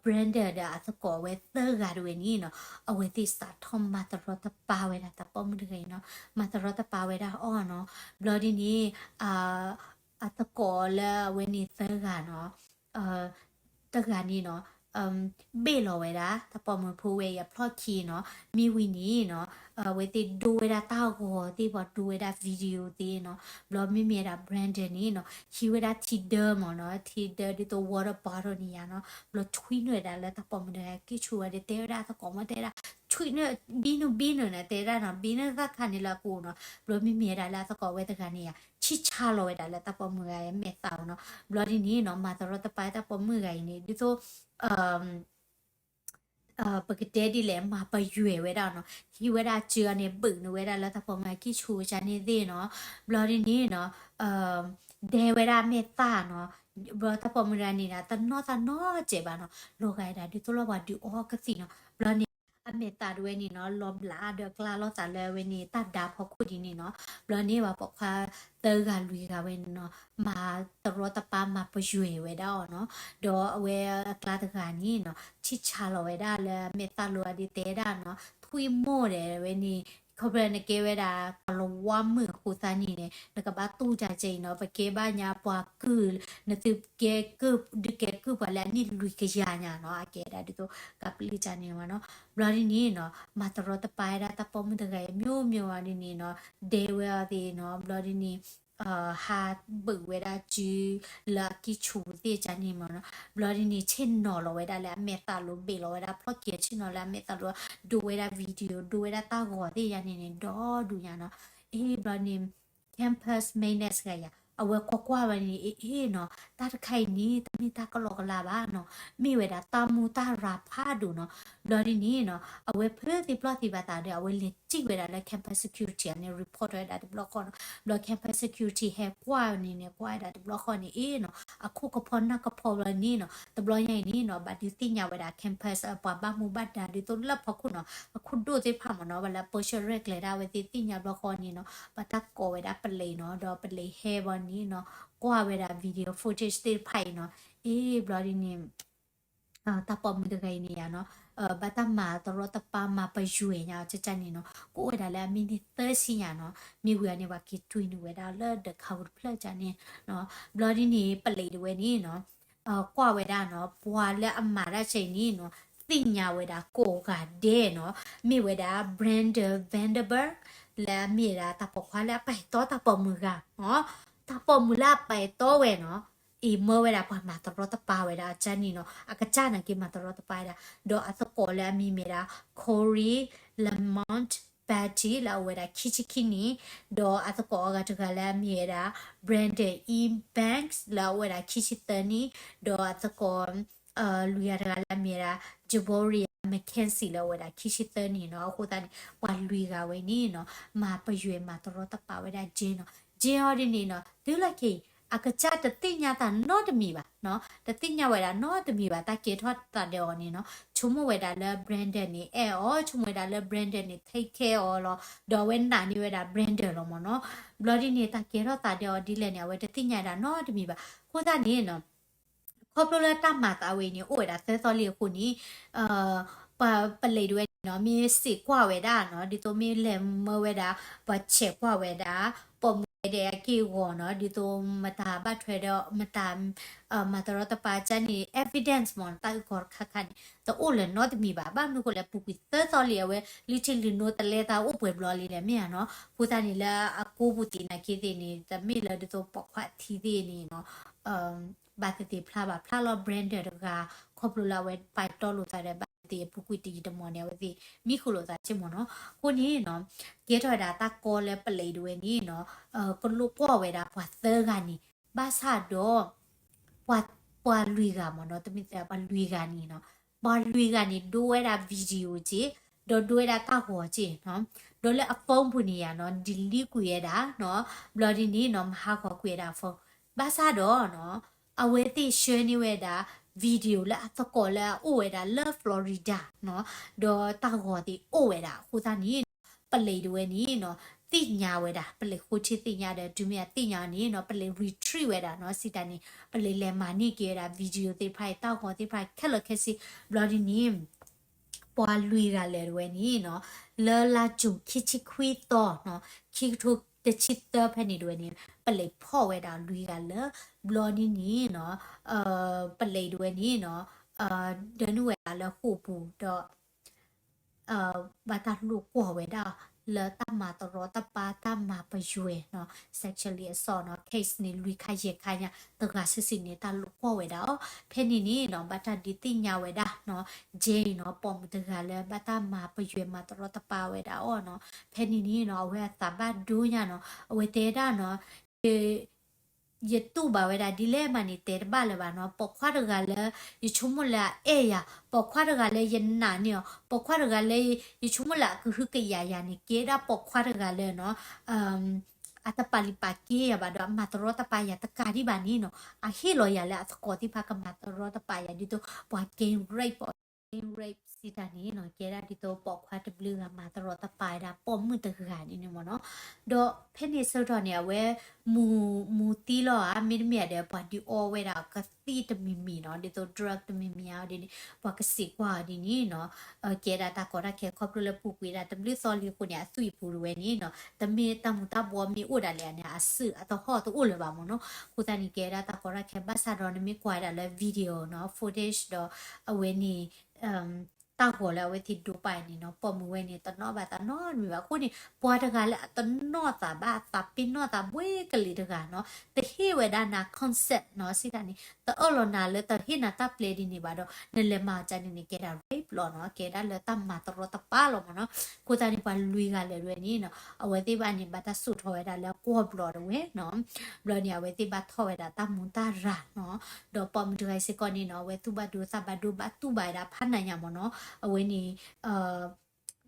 Brandon ဒီးအသကိးအဝဲသၢဂၤတဝဲန့ၣ်နီၤ အဝဲသ့ၣ်စးထီၣ်မၤတရီတပါဝဲဒၣ်တၢ်ပိာ်မုၣ်တဂၤအံၤနီၤ မၤတရီတပါဝဲဒၣ်အီၤနီၤ. ဘျီဒ်န့ၣ် အသကိးလၢအဝဲန့ၣ်သၢဂၤနီၤ တဂၤန့ၣ်နီၤ ဘ့ၣ်လီၤဝဲဒၣ် တၢ်ပိာ်မုၣ်ဖိဝဲအံၤအဖျီၣ်ခံနီၤ. မ့ၢ်ဝံၤန့ၣ်နီၤ အဝဲသ့ၣ်ဒိဝဲဒၣ်တၢ်ဂီၤသ့ၣ် ပှၤဒိဝဲဒၣ် video သ့ၣ်နီၤ. ဘျီမ့မ့ၢ်ဝဲဒၣ် Brandon န့ၣ်နီၤ ဟံးဝဲဒၣ်ထံဒၢမ့ၢ်နီၤ ထံဒၢဒ်သိး water bottle န့ၣ်ယါနီၤ. ဘျီဆွံနုာ်ဝဲဒၣ်လၢတၢ်ပိာ်မုၣ်တဂၤက့ၢ်ဆူၣ်ဝဲဒီး တဲဝဲဒၣ်အသကိးမ့ၢ်တဲဝဲဒၣ် ဆွံနုာ် ဘံနုာ်ဘံနုာ်န့ၣ် တဲဝဲဒၣ်နီၤ ဘံနုာ်သၣ်ခါန့ၣ်လၢအကိာ်နီၤ. ဘျီမ့မ့ၢ်ဝဲဒၣ်လၢအသကိးဝဲတဂၤန့ၣ်ယါ ဆံၣ်ဆါလီၤဝဲဒၣ်လၢတၢ်ပိာ်မုၣ်ဂၤအမဲာ်သၣ်အီၤနီၤ. ဘျီဒ်န့ၣ်နီၤ မၤတရီတပါတၢ်ပိာ်မုၣ်ဂၤအံၤန့ၣ် ဒ်သိး ပကတဲဒ်လဲၣ် မၤပယွဲၢ်ဝဲဒၣ်နီၤ. ဟံးဝဲဒၣ်စၢအီၤန့ၣ် ဘုးနုာ်ဝဲဒၣ်လၢတၢ်ပိာ်မုၣ်အကံၢ်ဆူၣ်ကန့ၣ်သ့ၣ်နီၤ. ဘျီဒ်န့ၣ်နီၤ ဒဲဝဲဒၣ်အမဲာ်သၣ်နီၤ. ဘျီတၢ်ပိာ်မုၣ်တဂၤန့ၣ်ဒီး တနီၢ်သးနီတစဲးဘၣ်နီၤ. လီၤဂာ်ဒၣ်ဒ်သိးလီၤပှၤဒုးအီကသံၣ်နီၤ. ဘျီန့ၣ် အမဲာ်သးတဝဲန့ၣ်နီၤ လီၤဘျးဒီးကျါလိာ်သးလၢအဝဲန့ၣ် တၢ်ဒါဖီခိၣ်ဒ်န့ၣ်နီၤ. ဘျီန့ၣ် ပှၤပိာ်ခွါသၢဂၤလွံၢ်ဂၤဝဲန့ၣ်နီၤ မၤတရီတပါမၤပယွဲၢ်ဝဲဒၣ်အီၤနီၤ. ဒီးအဝဲအကျါတဂၤန့ၣ်နီၤ ဆံၣ်ဆါလီၤဝဲဒၣ်လၢအမဲာ်သးလိၤအဒ်တဲဒၣ်နီၤ ထွံၣ်မိၢ်ဒီးဝဲန့ၣ် ခီဖျိနကဲဝဲဒၣ် ပှၤလီၤဝါမုာ်အဃိသတးန့ၣ်န့ၣ် နကဘၣ်တူၢ်တၢ်ကဲအံၤနီၤ ပကဲဘၣ်ညါပှၤကုၢ် နသုကဲကုၢ် ဒုးကဲကုၢ်ပှၤလၢအနံၣ်လွံၢ်ကယၤညါနီၤ အကဲဒၣ်ဒ်သိးကပျံၤတၢ်န့ၣ်မ့ၢ်နီၤ. ဘျီဒ်န့ၣ်နီၤ မၤတရီတပါဝဲဒၣ်တၢ်ပိာ်မုၣ်တဂၤအံၤ မျိုးမျိုး အီၤဒ်န့ၣ်နီၤ ဒဲဝဲအီၤသ့ၣ်နီၤ ဘျီဒ်န့ၣ် ဟးဘုးဝဲဒၣ်စု လၢအကံၢ်ဆူၣ်သ့ၣ်ကန့ၣ်မ့ၢ်နီၤ. ဘျီဒ်န့ၣ် ဆ့ၣ်နီၤလီၤဝဲဒၣ်လၢအမဲာ်သးလိၤ ဘ့ၣ်လီၤဝဲဒၣ်ဖျီၣ်က့ၤဆ့ၣ်နီၤလၢအမဲာ်သးလိၤ ဒိးဝဲဒၣ် video ဒိးဝဲဒၣ်တၢ်ဂီၤသ့ၣ်ယါန့ၣ်န့ၣ် ဒီဒူၣ်ညါနီၤ. အ့ဘျီန့ၣ် Campus Madness ဂၤယၤ အဝဲကွၢ်ကွၢ်ဝဲန့ၣ် အ့အ့နီၤ တၢ်တခါအံၤန့ၣ် တမ့ၢ်တၢ်ကလီကလီဘၣ်နီၤ မ့ၢ်ဝဲဒၣ်တၢ်မူတၢ်ရၤဖးဒိၣ်နီၤ. ဘျီဒ်န့ၣ်နီၤ အဝဲဖုသ့ၣ်ပျီၣ်သ့ၣ်ဘၣ်သးဒီး အဝဲလဲၤစံၣ်ဝဲဒၣ်လၢ campus security အန့ၣ် report ဝဲဒၣ်တဘျီဃီနီၤ. ဘျီ campus security ဟဲကွၢ်န့ၣ်န့ၣ် ကွၢ်ဝဲဒၣ်တဘျီဃီန့ၣ် အ့နီၤ အခိၣ်ကဖီနၢ်ကဖီဘျီန့ၣ်နီၤ တဘျီညါအံၤန့ၣ်နီၤ ဘၣ်ဒုးသ့ၣ်ညါဝဲဒၣ် campus ပှၤဘၣ်မူဘၣ်ဒါဒ်သိးလၢဖီခိၣ်နီၤ အခိၣ်ဒိၣ်သ့ၣ်တဖၣ်မ့ၢ်နီၤ ဘၣ်လၢပၢဆှၢရဲၣ်ကျဲၤဒၣ်ဝဲသ့ၣ်သ့ၣ်ညါဘျီဃီန့ၣ်နီၤ ဘၣ်တၢ်ကိးဝဲဒၣ်ပလံးနီၤ ဒီးပလံးဟဲဘျီန့ၣ်နီၤ ကွၢ်ဝဲဒၣ် video footage သ့ၣ်တဖၣ်အံၤနီၤ အ့ဘျီဒ်န့ၣ် တၢ်ပိာ်မုၣ်တဂၤအံၤန့ၣ်ယါနီၤ ဘၣ်တၢ်မၤတရီတပါမၤပယွဲၢ်ညါအီၤ ကကန့ၣ်နီၤ ကအိၣ်ဝဲဒၣ်လၢအမ့ၢ်န့ၢ်သၢဆံညါနီၤ မ့ၢ်ဝံၤအန့ၣ် ပှၤက့ၤတွံၢ်နုာ်ဝဲဒၣ်လၢ the cover တဖျၢၣ်ကန့ၣ်နီၤ. ဘျီဒ်န့ၣ် ပလံးတဝဲန့ၣ်နီၤ ကွၢ်ဝဲဒၣ်နီၤ ပှၤလၢအမၤတၢ်ဆဲအံၤန့ၣ်နီၤ သ့ၣ်ညါဝဲဒၣ်ကိးဂၤဒဲးနီၤ မ့ၢ်ဝဲဒၣ် Brandon Vanderburg လၢအမ့ၢ်ဝဲဒၣ်တၢ်ပိာ်ခွါလၢအပာ်တီတၢ်ပိာ်မုၣ်ဂၤနီၤ တၢ်ပိာ်မုၣ်လၢအပာ်တီဝဲနီၤ အံၤမၢဝဲဒၣ်ပှၤမၤတရီတပါဝဲဒၣ်အကန့ၣ်နီၤ အကစၢ်နာ်က့မၤတရီတပါဝဲဒၣ် ဒီးအသကိးလၢအမံၤမ့ၢ်ဒၣ် Corey Lamont Batty လၢအအိၣ်ဝဲဒၣ်ခံဆံခံနံၣ်, ဒီးအသကိးအဂၤတဂၤလၢအမံၤဝဲဒၣ် Brandon E Banks လၢအအိၣ်ဝဲဒၣ်ခံဆံသၢနံၣ်, ဒီးအသကိး လွံၢ်ဂၤတဂၤလၢအမံၤဝဲဒၣ် Jaboria McKenzie လၢအအိၣ်ဝဲဒၣ်ခံဆံသၢနံၣ်နီၤ. အဃိသတးန့ၣ် ပှၤလွံၢ်ဂၤဝဲန့ၣ်နီၤ မၤပယွဲၢ်မၤတရီတပါဝဲဒၣ် Jane နီၤ. Jane အီၤဒ်န့ၣ်နီၤ တုၤလီၢ်ခံ အကစၢ်တသ့ၣ်ညါတၢ်နီတမံၤဘၣ်နီၤ, တသ့ၣ်ညါဝဲဒၣ်နီတမံၤဘၣ် တၢ်ကဲထီၣ်သးဒီးအီၤန့ၣ်နီၤ. ဆိကမိၣ်ဝဲဒၣ်လၢ Brandon န့ၣ် အဲၣ်အီၤ, ဆိကမိၣ်ဝဲဒၣ်လၢ Brandon န့ၣ် take care အီၤလီၤ, ဒီးအဝဲနာ်န့ၢ်ဝဲဒၣ် Brandon လီၤမ့ၢ်နီၤ. ဘျီဒ်န့ၣ် တၢ်ကဲထီၣ်သးဒီးအီၤဒ်လဲၣ်န့ၣ် အဝဲတသ့ၣ်ညါဒၣ်နီတမံၤဘၣ်. အဃိသတးန့ၣ်နီၤ ခီဖျိလၢတၢ်မၤသးဝဲအံၤန့ၣ် အိၣ်ဝဲဒၣ်သၢသီလံအဃိန့ၣ် ပှၤပလံးတဝဲန့ၣ်နီၤ မ့ၢ်စံးကွၢ်ဝဲဒၣ်နီၤ, ဒ်သိးမ့ၢ်လဲၤမၢဝဲဒၣ် ပှၤဆဲးကွၢ်ဝဲဒၣ် ပိာ်မုၣ်ဝဲဒၣ်အက့ၢ်အဂီၤနီၤ, ဒ်သိးမတၤဘၣ်ထွဲဒီး မတၤ မၤတရီတပါကၢ်န့ၣ် evidence မ့ၢ်နီၤ, တၢ်အုၣ်ကီၤတခါခါန့ၣ် တအိၣ်လၢၤနီတမံၤဘၣ်. ဘၣ်မနုၤဃိလဲၣ် ပူၤကွံာ်သၢသီလံ အဝဲလုၢ်ထံလုၢ်နိတလဲသးအိၣ်ပှဲၤဘျီလံလဲၣ် မ့ၢ်ဧါနီၤ. အဃိသတးန့ၣ် လၢအကိးပူၤသ့ၣ်နာ်က့သ့ၣ်န့ၣ် တမ့ၢ်လၢဒ်သိးပိာ်ခွါထံသ့ၣ်န့ၣ်နီၤ ဘၣ်သ့ၣ်သ့ၣ်ဖျါဘၣ်ဖျါလီၤ Brandon တဂၤ ခီဖျိလၢအဝဲပာ်တီလိာ်သးဒီး ဘၣ်သ့ၣ်သ့ၣ်အပူၤကွံာ်တယံာ်တမီၢ်န့ၣ် အဝဲသ့ၣ်မံဃုာ်လိာ်သးက့မ့ၢ်နီၤ. အဃိန့ၣ်နီၤ ကဲထီၣ်ဝဲဒၣ်တၢ်ကီလၢပလံးတဝဲန့ၣ်နီၤ ကလိာ်ကွီၢ်ဝဲဒၣ်ပှၤသၢဂၤန့ၣ် ဘၣ်ဆၣ်ဒီး ပှၤ ပှၤလွံၢ်ဂၤမ့ၢ်နီၤ, တမ့ၢ်သ့ ပှၤလွံၢ်ဂၤန့ၣ်နီၤ ပှၤလွံၢ်ဂၤန့ၣ် ဒိဝဲဒၣ် video က့ ဒီးဒိဝဲဒၣ်တၢ်ဂီၤက့နီၤ, ဒီးလၢအ phone ပူၤန့ၣ်ယါနီၤ delete ကွံာ်ဝဲဒၣ်နီၤ, ဘျီဒ်န့ၣ်နီၤ မၤဟးဂီၤကွံာ်ဝဲဒၣ်အ phone ဘၣ်ဆၣ်ဒီးနီၤ အဝဲသ့ၣ်ဆှၢန့ၢ်ဝဲဒၣ် video လၢအသကိးလၢအအိၣ်ဝဲဒၣ်လၢ Florida နီၤ, ဒီးတၢ်ဂီၤသ့ၣ်အိၣ်ဝဲဒၣ်အဃိသတးန့ၣ် ပလံးတဝဲန့ၣ်နီၤ သ့ၣ်ညါဝဲဒၣ် ပလံးဃိထံသ့ၣ်ညါဒီး တုၤမ့ၢ်အသ့ၣ်ညါန့ၣ်နီၤ ပလံး retrieve ဝဲဒၣ်နီၤ, စံးတၢ်န့ၣ် ပလံးလဲၤမၤန့ၢ်က့ၤဝဲဒၣ် video သ့ၣ်တဖၣ်အံၤ တၢ်ဂီၤသ့ၣ်တဖၣ်ခဲလၢာ်ခဲဆ့ ဘျီဒ်န့ၣ် ပှၤလွံၢ်ဂၤလၢာ်တဝဲန့ၣ်နီၤ လၢလါကၠူၣ်ခံဆံခွံသီနီၤ ခံကထိတဆံသၢဖဲန့ၣ်တဝဲန့ၣ် ပလံးဖီၣ်ဝဲဒၣ်လွံၢ်ဂၤလၢာ် ဘျီဒ်န့ၣ်နီၤ ပလံးတဝဲန့ၣ်နီၤ ဒၢနုာ်ဝဲဒၣ်လၢဃိာ်ပူၤဒီး ဘၣ်တၢ်လိာ်ကွီၢ်ဝဲဒၣ် လၢတၢ်မၤတရီတပါ တၢ်မၤပယွဲၢ်နီၤ sexually assault နီၤ case န့ၣ် လွံၢ်ခါယဲၢ်ခါညါ တဂၤစုာ်စုာ်န့ၣ် တၢ်လိာ်ကွီၢ်ဝဲဒၣ်အီၤ ဖဲန့ၣ်န့ၣ်နီၤ ဘၣ်တၢ်ဒုးသ့ၣ်ညါဝဲဒၣ်နီၤ Jane နီၤ ပိာ်မုၣ်တဂၤလၢ ဘၣ်တၢ်မၤပယွဲၢ်မၤတရီတပါဝဲဒၣ်အီၤနီၤ ဖဲန့ၣ်န့ၣ်နီၤ အဝဲအသးဘၣ်ဒိညါနီၤ အဝဲတဲဒၣ်နီၤ ယ ယတူၢ်ဘၣ်ဝဲဒၣ်ဒ်လဲၣ်မးန့ၣ် တဲတဘၣ်လၢၤဘၣ်နီၤ ပိာ်ခွါတဂၤလၢ ယဆိကမိၣ်လၢအအဲၣ်ယၤ ပိာ်ခွါတဂၤလၢယနာ်န့ၢ်အီၤ ပိာ်ခွါတဂၤလၢ ယဆိကမိၣ်လၢအကဟုကယာ်ယၤန့ၣ် ကဲဒၣ်ပိာ်ခွါတဂၤလၢနီၤ အတပာ်လုၢ်ပာ်ကဲယၤဘၣ်ဒီး အမၤတရီတပါယၤတကးဒံးဘၣ်န့ၣ်နီၤ အဟ့ၣ်လီၤယၤလၢအသကိးသ့ၣ်တဖၣ်ကမၤတရီတပါယၤ ဒ်သိးပှၤ gang rape အီၤ gang rape စံးတၢ်န့ၣ်နီၤ ကဲဒၣ်ဒ်သိးပိာ်ခွါတဘျုးဂၤမၤတရီတပါဝဲဒၣ်ပိာ်မုၣ်တဂၤန့ၣ်န့ၣ်မ့ၢ်နီၤ. ဒီးဖဲန့ၣ်ဆၢကတီၢ်န့ၣ် အဝဲ မူ မူသံလီၤဧါ မ့တမ့ၢ်ဒီး ပှၤဒုးအီဝဲဒၣ်ကသံၣ်တမံၤမံၤနီၤ ဒ်သိး drug တမံၤမံၤဧါဒ်န့ၣ် ပှၤကစံးကွၢ်အီၤဒ်န့ၣ်နီၤ. ကဲဒၣ်တၢ်ကီတၢ်ခဲခီဖျိလၢပူၤကွံာ်ဒၣ်တဘျုးသီလံအဃိန့ၣ် အသွံၣ်အပူၤတဝဲန့ၣ်နီၤ တမ့ၢ်တၢ်မူၤတၢ်ဘှီမ့ၢ်အိၣ်ဒၣ်လဲာ်န့ၣ် အစုအသဟီၣ်တအိၣ်လၢၤဘၣ်မ့ၢ်နီၤ. အဃိသတးန့ၣ် ကဲဒၣ်တၢ်ကီတၢ်ခဲဘၣ်ဆၣ်ဒီးနမ့ၢ်ကွၢ်ဒၣ်လၢ video နီၤ footage ဒီး အဝဲန့ၣ် တၢ်ဂီၤလၢအဝဲသ့ၣ်ဒိးပာ်အံၤန့ၣ်နီၤ ပိာ်မုၣ်ဝဲန့ၣ် တနီၣ်ဘၣ်သးနီတမံၤဘၣ်အဃိန့ၣ် ပှၤတဂၤလၢအတနီၣ်သးဘၣ် သးပ့ၤနီၣ်သးဘှ့ကလံၤတဂၤနီၤ တဟ့ၣ်ဝဲဒၣ်နၤ consent နီၤ စံးတၢ်န့ၣ် တအၢၣ်လီၤနၤလၢတဟ့ၣ်နၤတၢ်ပျဲဒ်န့ၣ်ဘၣ်ဒီး နလဲၤမၤအီၤကန့ၣ်န့ၣ် ကဲဒၣ် rape လီၤနီၤ ကဲဒၣ်လၢတၢ်မၤတရီတပါလီၤမ့ၢ်နီၤ. အဃိသတးန့ၣ် ပှၤလွံၢ်ဂၤလၢာ်တဝဲန့ၣ်နီၤ အဝဲသ့ၣ်ဘၣ်န့ၣ် ဘၣ်တၢ်စိာ်ထီၣ်ဝဲဒၣ်လၢကွီၢ်ဘျီးတဝဲနီၤ ဘျီန့ၣ် အဝဲသ့ၣ်ဘၣ်ထီၣ်ဝဲဒၣ်တၢ်မူတၢ်ရၤနီၤ ဒီးပိာ်မုၣ်တဂၤအံၤစ့ၢ်ကီးန့ၣ်နီၤ အဝဲသူၣ်ဘၣ်ဒိသးဘၣ်ဒိဘၣ်တူၢ်ဘၣ်ဝဲဒၣ်ဖးနးညါမ့ၢ်နီၤ အဝဲန့ၣ်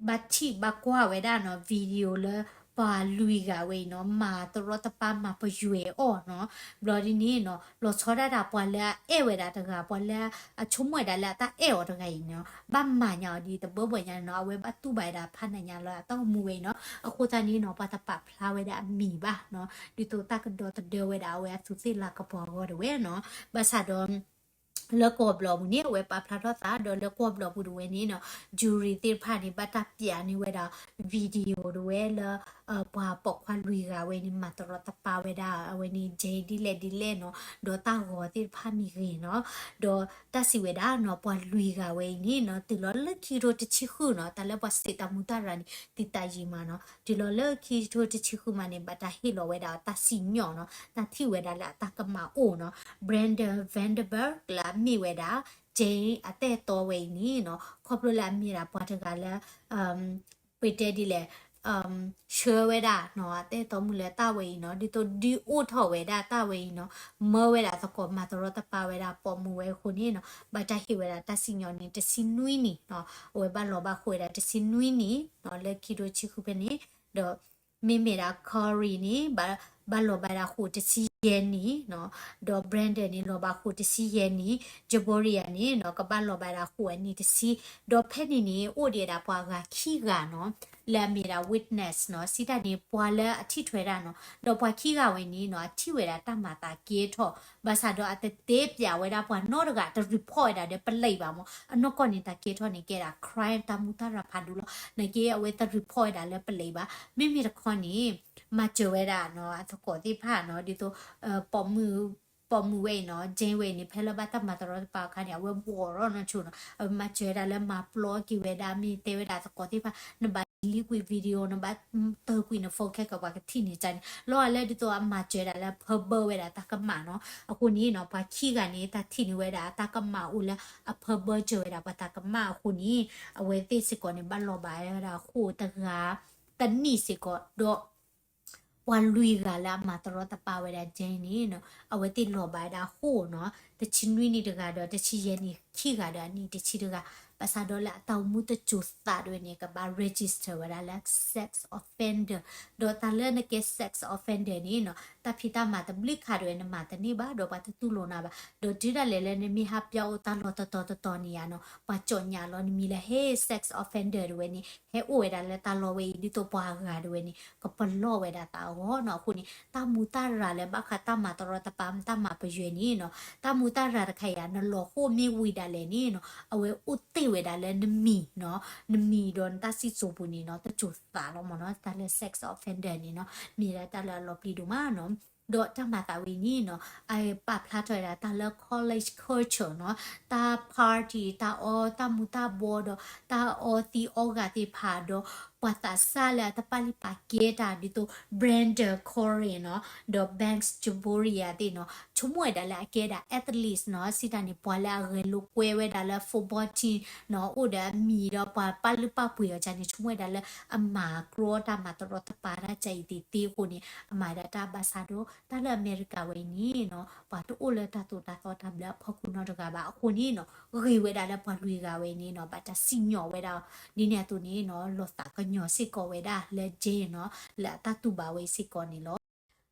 ဘၣ်ထံၣ်ဘၣ်ကွၢ်ဝဲဒၣ်နီၤ video လၢပှၤလွံၢ်ဂၤဝဲအံၤနီၤ မၤတရီတပါမၤပယွဲအီၤနီၤ ဘျီဒ်န့ၣ်နီၤ လီၤဆီဒၣ်တၢ်ပှၤလၢအအဲၣ်ဝဲဒၣ်တဂၤ ပှၤလၢအဆိကမိၣ်ဝဲဒၣ်လၢအတၢ်အဲၣ်အီၤတဂၤအံၤနီၤ ဘၣ်မၤညါအီၤဒ်တဘၢဘၢညါန့ၣ်နီၤ အဝဲဘၣ်တူၢ်ဘၣ်ဝဲဒၣ်ဖးနးညါလၢအတၢ်အိၣ်မူဝဲအံၤနီၤ အဃိသတးန့ၣ်နီၤ ပှၤတပာ်ဖျါဝဲဒၣ်အမံၤဘၣ်နီၤ ဒ်သိးတၢ်ကဒီသဒၢဝဲဒၣ်အဝဲအသူးသ့ၣ်လၤကပီၤအဂီၢ်တဝဲနီၤ ဘၣ်ဆၣ်ဒီး လၢကွီၢ်ဘျီးပူၤန့ၣ် အဝဲပာ်ဖျါထီၣ်သးဒီးလၢကွီၢ်ဘျီးပူၤတဝဲန့ၣ်နီၤ jury သ့ၣ်တဖၣ်န့ၣ် ဘၣ်တၢ်ပျးန့ၢ်ဝဲဒၣ် video တဝဲလၢ ပှၤပိာ်ခွါလွံၢ်ဂၤဝဲန့ၣ် မၤတရီတပါဝဲဒၣ် အဝဲန့ၣ် Jane ဒ်လဲၣ်ဒ်လဲၣ်နီၤ ဒီးတၢ်ဂီၤသ့ၣ်တဖၣ်မ့ၢ်ဂ့ၤနီၤ ဒီးတၢ်စံးဝဲဒၣ်နီၤ ပှၤလွံၢ်ဂၤဝဲအံၤန့ၣ်နီၤ တုၤလီၤလၢခံကထိတဆံဃုနီၤ တၢ်လၢပှၤစံးတၢ်မူတၢ်ရၤန့ၣ် သံသးယံၤမးနီၤ တုၤလီၤလၢခံကထိတဆံဃုမးန့ၣ် ဘၣ်တၢ်ဟ့ၣ်လီၤဝဲဒၣ်တၢ်စံၣ်ညီၣ်နီၤ တၢ်ထံၣ်ဝဲဒၣ်လၢအတၢ်ကမၣ်အိၣ်နီၤ Brandon Vanderberg လၢအမ့ၢ်ဝဲဒၣ် Jane အတၢ်အဲၣ်တီဝဲအံၤန့ၣ်နီၤ ခီဖျိလၢအမ့ၢ်ဒၣ်ပှၤတဂၤလၢ ပတဲဒ်လဲၣ် ဆှၢဝဲဒၣ်နီၤ အတၢ်အဲၣ်တီမုၢ်လၢတၢ်ဝဲအံၤနီၤ ဒ်သိးဒုးအိၣ်ထီၣ်ဝဲဒၣ်တၢ်ဝဲအံၤနီၤ မၢဝဲဒၣ်သကိးမၤတရီတပါဝဲဒၣ်ပိာ်မုၣ်ဝဲအဃိန့ၣ်နီၤ ဘၣ်တၢ်ဟ့ၣ်ဝဲဒၣ်တၢ်စံၣ်ညီၣ်န့ၣ် တဆံနွံနံၣ်နီၤ အဝဲဘၣ်လီၤဘၣ်ဃိာ်ဝဲဒၣ်တဆံနွံနံၣ်နီၤ လၢခံကထိတဆံဃုဖဲန့ၣ် ဒီး မ့မ့ၢ်ဒၣ် Corey န့ၣ် ဘၣ်လီၤဘၣ်ဒၣ်ဃိာ်တဆံယဲၢ်နံၣ်နီၤ ဒီး Brandon န့ၣ် လီၤဘၣ်ဃိာ်တဆံယဲၢ်နံၣ် Jabouria န့ၣ်နီၤ ကဘၣ်လီၤဘၣ်ဒၣ်ဃိာ်အနံၣ်တဆံ ဒီးဖဲန့ၣ်န့ၣ် အိၣ်ဒံးဒၣ်ပှၤဂၤခံဂၤနီၤ လၢအမ့ၢ်ဒၣ် witness နီၤ စံးတၢ်န့ၣ် ပှၤလၢအထံၣ်ထွဲတၢ်နီၤ ဒီးပှၤခံဂၤဝဲန့ၣ်နီၤ အထံၣ်ဝဲဒၣ်တၢ်မၤသးကဲထီၣ် ဘၣ်ဆၣ်ဒီးအတတဲပျးဝဲဒၣ်ပှၤနီတဂၤ တ report ဝဲဒၣ်ဒီး police ဘၣ်မ့ၢ် အနီၢ်ကီၢ်န့ၣ် တၢ်ကဲထီၣ်န့ၣ် ကဲဒၣ် crime တၢ်မူတၢ်ရၤဖးဒိၣ်လီၤ နာ်က့အဝဲတ report ဝဲဒၣ်လၢ police ဘၣ် မ့မ့ၢ်တခီန့ၣ် မၤစၢၤဝဲဒၣ်နီၤ အသကိးသ့ၣ်တဖၣ်နီၤ ဒ်သိး ပိာ်မုၣ် ပိာ်မုၣ်ဝဲအံၤနီၤ Jane ဝဲအံၤန့ၣ် ဖဲလၢဘၣ်တၢ်မၤတရီတပါအခါန့ၣ် အဝဲဘှီးထီၣ်နီၢ်ဆိနီၤ အဝဲမၤစၢၤဝဲဒၣ်လၢမၤပျီက့ၤဝဲဒၣ် မ့ၢ်တဲဝဲဒၣ်သကိးသ့ၣ်တဖၣ် နဘၣ် delete ကွံာ် video နဘၣ်တၢၢ်ကွံာ်န phone ခဲကီးပှၤကထံၣ်န့ၣ်န့ၣ် လီၤဂာ်လၢဒ်သိးအမၤစၢၤဝဲဒၣ်လၢ ဖၢဘၢ ဝဲဒၣ်တၢ်ကမၣ်နီၤ အဃိန့ၣ်နီၤ ပှၤခံဂၤန့ၣ် တၢ်ထံၣ်န့ၢ်ဝဲဒၣ်တၢ်ကမၣ်အိၣ်လၢအဖၢဘၢစၢၤဝဲဒၣ်ပှၤတၢ်ကမၣ်အဃိန့ၣ် အဝဲသ့ၣ်စ့ၢ်ကီးန့ၣ် ဘၣ်လီၤဘၣ်ဝဲဒၣ်ဃိာ်တဂၤ တနံၣ်စ့ၢ်ကီး ဒီး ပှၤလွံၢ်ဂၤလၢအမၤတရီတပါဝဲဒၣ် Jane န့ၣ်နီၤ အဝဲသ့ၣ်လီၤဘၣ်ဝဲဒၣ်ဃိာ်နီၤ တဆံနွံနံၣ်တဂၤဒီး တဆံယဲၢ်နံၣ်ခံဂၤဒီး အနံၣ်တဆံတဂၤ ဘၣ်ဆၣ်ဒီးလၢအတၢ်အိၣ်မူတစိၤသးတဝဲန့ၣ် ကဘၣ် register ဝဲဒၣ်လၢ sex offender ဒီးတၢ်လၢနကဲ sex offender န့ၣ်နီၤ တၢ်ဖံးတၢ်မၤတဘျုးခါတဝဲ နမၤတန့ၢ်ဘၣ် ဒီးပှၤတတူၢ်လိာ်နၤဘၣ် ဒီးတုၤဒၣ်လဲာ်လၢနမ့ၢ်ဟးပျီအိၣ်တၢ်လီၢ်တတီၤတတီၤန့ၣ်ဧါနီၤ ပှၤကၠီၣ်ညါလီၤနမံၤလၢ ဟဲ sex offender တဝဲန့ၣ် ဟဲအိၣ်ဝဲဒၣ်လၢတၢ်လီၢ်ဝဲအံၤ ဒ်သိးပှၤအဂၤတဝဲန့ၣ် ကပလီၢ်ဝဲဒၣ်သးအဂီၢ်နီၤ အဃိန့ၣ် တၢ်မူတၢ်ရၤလၢဘၣ်ဃးတၢ်မၤတရီတပါ တၢ်မၤပယွဲန့ၣ်နီၤ တၢ်မူတၢ်ရၤတခါအံၤ နလီၤဃိာ်မ့ၢ်ဝံၤဒၣ်လဲာ်န့ၣ်နီၤ အဝဲအိၣ်တ့ၢ်ဝဲဒၣ်လၢနမံၤနီၤ နမံၤဒီးနတၢ်စံၣ်စိၤပူၤန့ၣ်နီၤ တစိၤသးလီၤမ့ၢ်နီၤ တၢ်လၢ sex offender န့ၣ်နီၤ မ့ၢ်ဒၣ်တၢ်လၢအလီၤပျံၤဒိၣ်မးနီၤ ဒီးတၢ်မၤသးဝဲအံၤန့ၣ်နီၤ အပာ်ဖျါထီၣ်ဝဲဒၣ်တၢ်လၢ college culture နီၤ တၢ် party တၢ်အီ တၢ်မူၤတၢ်ဘှီဒီး တၢ်အီသံးအီဂၤသ့ၣ်တဖၣ်ဒီး ပှၤသးစၢ်လၢအတပာ်လုၢ်ပာ်ကဲတၢ်ဒ်သိး Brandon Corey နီၤ ဒီး Banks Djaboria သ့ၣ်နီၤ ဆိကမိၣ်ဝဲဒၣ်လၢအကဲဒၣ် athletes နီၤ စံးတၢ်န့ၣ် ပှၤလၢအဂဲၤလိာ်ကွဲဝဲဒၣ်လၢ football team နီၤ အိၣ်ဒီးအမံၤဒီးပှၤပာ်လုၢ်ပာ်ပှ့ၤအီၤန့ၣ် ဆိကမိၣ်ဝဲဒၣ်လၢအမၤကြီတၢ်မၤတရီတပါတၢ်ကအံၤသ့ၣ်သ့အဃိန့ၣ် အမၤဒၣ်တၢ်ဘၣ်ဆၣ်ဒီး တၢ်လၢအမဲရကၤဝဲအံၤန့ၣ်နီၤ ပှၤတအိၣ်လၢတၢ်သိၣ်တၢ်သီတၢ်ဘျၢအဖီခိၣ်နီတဂၤဘၣ်အဃိန့ၣ်နီၤ ဂ့ၤဝဲဒၣ်လၢပှၤလွံၢ်ဂၤဝဲအံၤန့ၣ်နီၤ ဘၣ်တၢ်စံၣ်ညီၣ်ဝဲဒၣ် ဒ်န့ၣ်အသိးန့ၣ်နီၤ လီၤသးကညီၤစ့ၢ်ကီးဝဲဒၣ်လၢ Jane နီၤ လၢအတၢ်တူၢ်ဘၣ်ဝဲအံၤစ့ၢ်ကီးန့ၣ်လီၤ.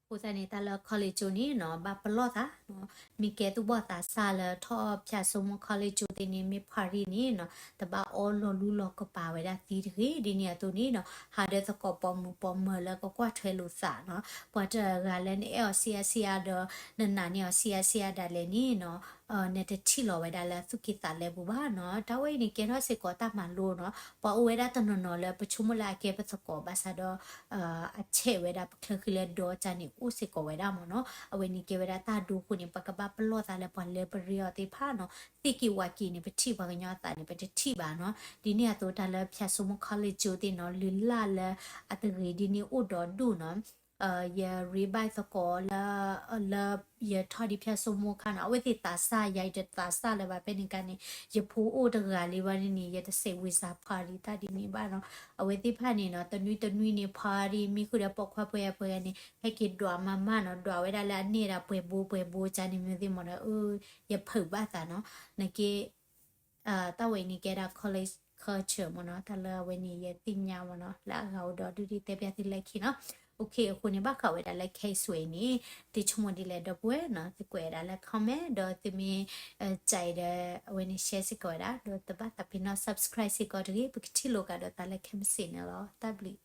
အဃိသတးန့ၣ် တၢ်လၢ college န့ၣ်နီၤ ဘၣ်ပလီၢ်သး မ့ၢ်ကဲသူၣ်ဘီၣ်သးစၢ်လၢထီၣ်ဖၠၣ်စိမိၣ် college ကၠိသ့ၣ်န့ၣ် မ့ၢ် party န့ၣ်နီၤ တဘၣ်အီၣ်လီၤလူလီၤကပၤဝဲဒၣ်သံတဂ့ၤ ဒ်န့ၣ်အသိးန့ၣ်နီၤ ဟးဒၢသကိးပိာ်မုၣ်ပိာ်မၢၤလၢကကွၢ်ထွဲလိာ်သးနီၤ ပှၤတဂၤလၢနအဲၣ်အီၤဆံးအါဆံးအါဒီး နနာ်န့ၢ်အီၤဆံးအါဆံးအါဒၣ်လဲာ်န့ၣ်နီၤ နတထံၣ်လီၤဝဲဒၣ်လၢသူၣ်က့သးလဲပူၤဘၣ်နီၤ တၢ်ဝဲအံၤန့ၣ်ကဲထီၣ်စ့ၢ်ကီးတၢ်မၤလိနီၤ ပှၤအိၣ်ဝဲဒၣ်တနီၤနီၤလၢပဆိကမိၣ်လၢအကဲပသကိးဘၣ်ဆၣ်ဒီး အဆဲးဝဲဒၣ်ပချၢဃံလၢဒီကၢ်န့ၣ် အိၣ်စ့ၢ်ကီးဝဲဒၣ်မ့ၢ်နီၤ အဝဲန့ၣ်ကဲဝဲဒၣ်တၢ်ဒိဃိန့ၣ် ပကဘၣ်ပလီၢ်သးလၢပှၤလၢပရ့အီၤသ့ၣ်တဖၣ်နီၤ သ့ၣ်က့ၤဝးက့ၤန့ၣ် ပထံၣ်ပှၤကညီအသးန့ၣ် ပတထံၣ်ဘၣ်နီၤ ဒ်န့ၣ်အသိးတၢ်လၢဖၠၣ်စိမိၣ် college ကၠိသ့ၣ်နီၤ လုၢ်လၢ်လၢအတဂ့ၤဒ်န့ၣ်အိၣ်ဒီးဒိၣ်နီၤ ယရ့ဘၣ်သကိးလၢ လၢယထီၣ်ဒံးဖၠၣ်စိမိၣ်ခါနီၤ အဝဲသ့ၣ်သးစၢ် ယၤအံၤတသးစၢ်လၢၤဘၣ်ဖဲန့ၣ်ခါန့ၣ် ယဖိအိၣ်တဂၤလံဘၣ်န့ၣ် ယတစဲးဝံၤစး party တၢ်ဒ်န့ၣ်ဘၣ်နီၤ အဝဲသ့ၣ်တဖၣ်န့ၣ်နီၤ တနွံတနွံန့ၣ် party မ့ၢ်ဃုာ်ဒီးပိာ်ခွါပှဲၤပှဲၤဂၤန့ၣ် ဟဲက့ၤဒွးမၤမၢ်နီၤ ဒွးဝဲဒၣ်လၢအန့ၢ်ဒၣ်ပှဲၤဘိပှဲၤဘိကၠါန့ၣ်မ့ၢ်သ့ၣ်မ့ၢ်ဒီး အၢ ယဖုးဘၣ်သးနီၤ နက့ တၢ်ဝဲအံၤန့ၣ်ကဲဒၣ် college culture မ့ၢ်နီၤ တၢ်လၢအဝဲန့ၣ် ယသ့ၣ်ညါမ့ၢ်နီၤ လၢအဂၤအိၣ်ဒီးဒုးဒ်တဲပျးသုလၢခံနီၤ OK အဃိန့ၣ် ဘၣ်ဃးဝဲဒၣ်လၢ case ဝဲအံၤန့ၣ် သုဆိကမိၣ်ဒ်လဲၣ်ဒီပုၢ်ဝဲၢ်နီၤ သုကွဲးဝဲဒၣ်လၢ comment ဒီးသုမ့ၢ် ကြိုက် ဒီး အဝဲန့ၣ် share စ့ၢ်ကီးဝဲဒၣ် ဒီးတဘၣ်သးဖံးနီၤ subscribe စ့ၢ်ကီးတဂ့ၤ ပကထံၣ်လိာ်ကဒီးသးလၢခဲမုၢ်ဆ့ၣ်န့ၣ်လီၤ တၢ်ဘျုး